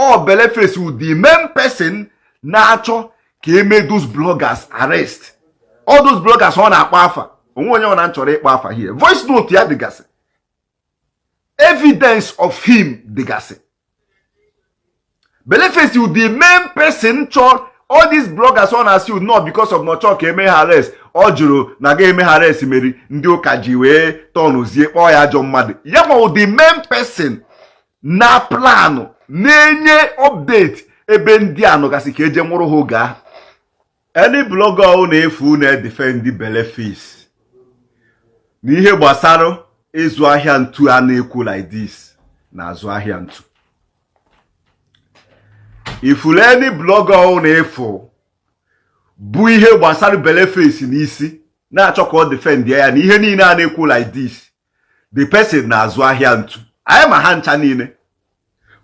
Ọ Beleface wụ the main person na-achọ ka eme those bloggers arrest, all those bloggers ọ na-akpọ afa. Onwe onye ọ na nchọrọ ịkpọ afa here. Voice note ya dịgasị, evidence of him dịgasị. Beleface wụ the main person chọrọ all these bloggers ọ na-asị not because of na ọ chọọ ka eme ha arrest. Ọ jụrụ na ga eme ha arrest meri ndị ụka ji wee tọnụzie kpọọ ya ajọ mmadụ. Ya ma the main person na plan na-enye update ebe ndị a nọgasị ka eje nwụrụ ha oge ahụ. Any blogger ọ na-efu na-edefend Beleface na ihe gbasara ịzụ ahịa ntu a na-ekwu like this na-azụ ahịa ntu ifuru. Any blogger ọ na-efu bụ ihe gbasara Beleface n'isi na-achọ ka ọ defend ya na ihe niile a na-ekwu like this, the person na-azụ ahịa ntu. Anyị ma ha ncha niile.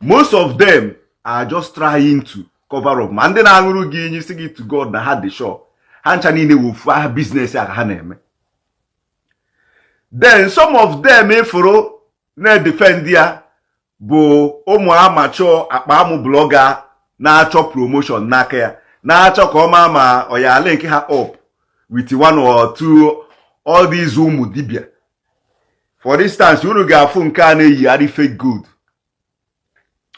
Most of them are just trying to cover up. Ma ndị na-aṅụrụ gị inyi si gị to God na ha dị sure, ha ncha niile wofu ahịa business a ka ha na-eme. Then some of them ifuru na-edefend ya bụ ụmụ amachọ akpa amụ blogger na-achọ promotion n'aka ya, na-achọ ka ọ maa ma ọ ya link ha up with one or two, all these ụmụ dibịa. For instance, unu ga-afụ nke a na-eyigharị fake gold,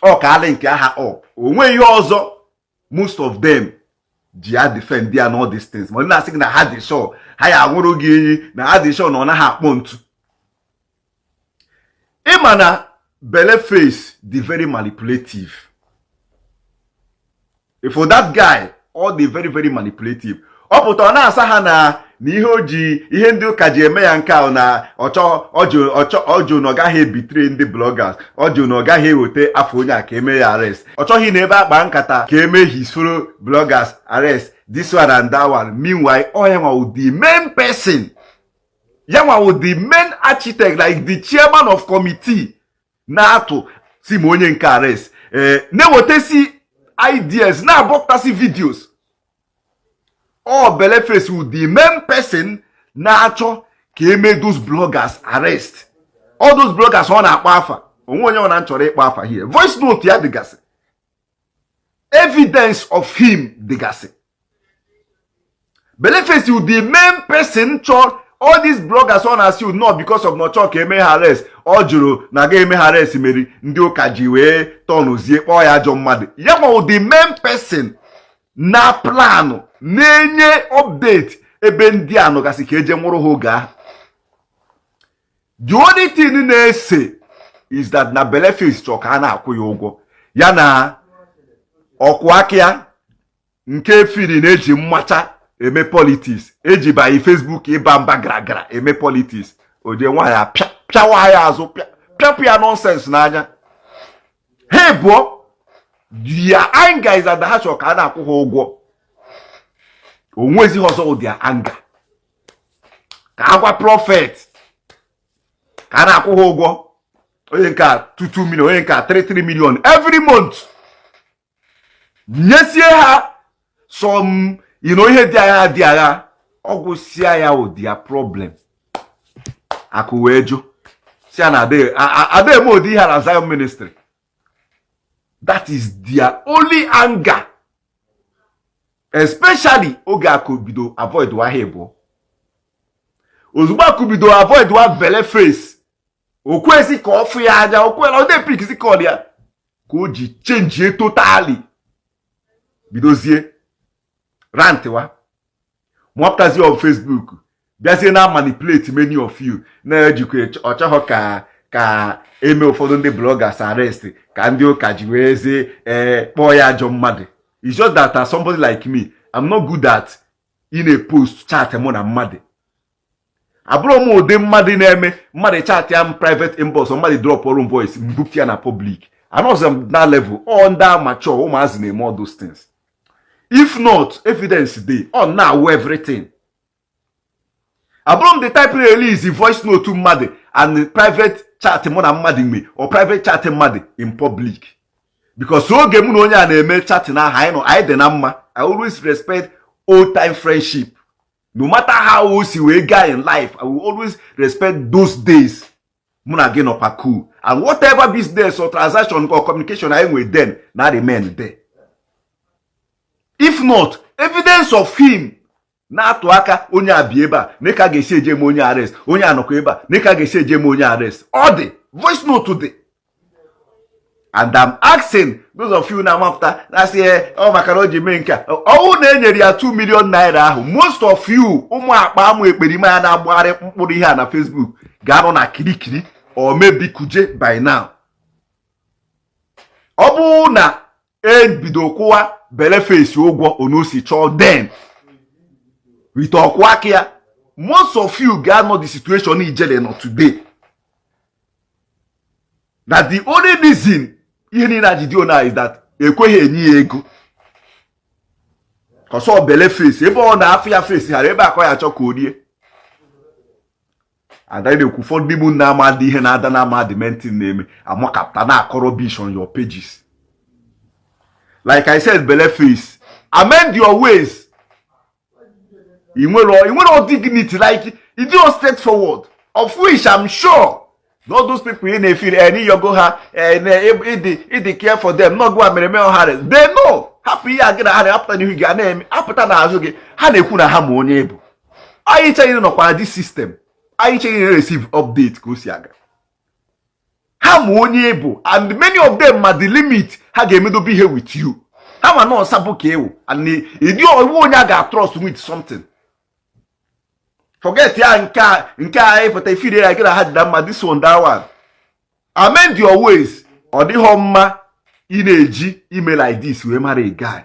ọ ka link ha up. Onwe ihe ọzọ most of them ji ya defend ya na all these things. Ma ndị na-asị gị na ha dị sure, ha ya anwụrụ gị iyi na ha dị sure na ọ naghị akpọ ntu. Ịma na Beleface dị very manipulative. If for that guy, ọ dị very very manipulative. Ọ pụta, ọ na-asa ha na ihe o ji ihe ndị ụka ji eme ya nke ahụ na ọchọ ọjụ ọchọ ọjụ na ọ gaghị ebitre ndị bloggers, ọjụ na ọ gaghị eweta afọ onye a ka eme ya arrest. Ọ chọghị na ebe akpa nkata ka eme his fellow bloggers arrest, this one and that one. Meanwhile, ọ ya nwa the main person, ya nwa the main architect, like the chairman of committee na-atụ si ma onye nke arrest, ee, na-ewetasi ideas, na-abọpụtasị videos. Ọ Beleface wụ the main person na-achọ ka eme those bloggers arrest, all those bloggers ọ na-akpọ afa. Onwe onye ọ na nchọrọ ịkpọ afa here. Voice note ya dịgasị, evidence of him dịgasị. Beleface wụ the main person chọrọ all these bloggers ọ na-asị not because of na ọ chọọ ka eme ha arrest. Ọ jụrụ na ga eme ha arrest meri ndị ụka ji wee tọnụzie kpọọ ya ajọ mmadụ. Ya ma the main person na plan na-enye update ebe ndị a nọgasị ka eje nwụrụ ha oge ahụ. The only thing na-ese is that na Beleface chọọ ka a na-akwụ ya ụgwọ ya na ọkwụ aka ya nke firi na-eji mmacha eme politics, eji by Facebook ịba mba gara gara eme politics. O jee nwaanyị pịawa ya azụ, pịapụ ya nonsense n'anya ha ebụọ. Their anger is that ha chọrọ ka a na-akwụ ha ụgwọ. Onwezi ọzọ, their anger ka agwa prophet ka a na-akwụ ha ụgwọ, onye nke a 2 million, onye nke a 3 million every month, nyesie ha some ihe dị agha dị agha ọgwụsịa ya wụ their problem. Akụ wee jụ si ya na ada eme ụdị ihe na Zion Ministry. That is their only anger, especially oge akụ bido avoid wa ha ịbụọ. Ozugbo akụ bido avoid wa Beleface, okwezi ka ọ fụ ya anya, okwela ọ na-epikisi call ya, ka o ji change totally, bidozie rantwa mụpụtazie on Facebook, bịazie na manipulate many of you na-ejikwa ọchọghọ ka eme ụfọdụ ndị bloggers arrest, ka ndị ụka ji wee zie ee kpọọ ya ajọ mmadụ. It's just that somebody like me, I'm not good at ị na-post chat mụ na mmadụ. Abụrụ m ụdị mmadụ na-eme mmadụ chat ya m private inbox, mmadụ drop ọrụ voice mbupụ ya na public. Anọzọ m na level ọ ndị amateur ụmụazị na-eme all those things. If not, evidence dey on na-awụ everything. Abụrụ m the type release voice note mmadụ and private chat mụ na mmadụ nwe or private chat mmadụ in public, because oge mụ na onye a na-eme chatting ahụ, anyị nọ, anyị dị na mma. I always respect old time friendship. No matter how o si wee gaa in life, I will always respect those days. Mụ na gị nọkwa cool, and whatever business or transaction or communication anyị nwere then na remain there. If not, evidence of him na-atụ aka onye a bi ebe a na ka a ga-esi eje eme onye arrest, onye anọkọ ebe a na ka a ga-esi eje eme onye arrest, ọ dị voice note dị. And I'm asking those of you na-amapụta na-asị ọ maka na o ji mee nke a, ọwụ na enyere ya 2 million naira ahụ, most of you ụmụ akpa amụ ekperima ya na-agbagharị mkpụrụ ihe a na Facebook ga-anọ na Kirikiri or maybe Kuje by now. Ọ bụrụ na ebido kwụwa Beleface ụgwọ onosi chọọ, then with ọkwụ aka ya, most of you ga-anọ the situation Ijele nọ today, na the only reason ihe niile ajidi ona is that ekweghị enye ya ego kọsọ Beleface ebe ọ na-afụ ya face ghara ebe akọ ya achọ ka o rie. Ada na-ekwu, ụfọdụ n'ime unu na-amadị ihe na-ada na amadị mentin na-eme amakapụta na-akọ rubbish on your pages. Like I said, Beleface, amend your ways. Ị nwere dignity, like ị dịrọ straightforward, of which I'm sure all those people ị na-efiri n'iyogo ha ịdị care for them n'ọgụ a mere mee ha, they know. Hapụ ihe a gị na ha na-apụta n'ihu gị a na-eme, apụta n'azụ gị ha na-ekwu na ha ma onye bụ. Anyị cheghị nọkwa na this system, anyị cheghị na receive update ka o si aga. Ha ma onye bụ, and many of them ma the limit ha ga-emedobe ihe with you. Ha ma na ọsa bụ ka ewu and ịdị iwu onye a ga-trust with something. Forget ya, nke a ịpụta ifiri ya gị na ha dị na mma, this one, that one. Amend your ways. Ọ dịghọ mma ị na-eji ime like this wee mara a guy.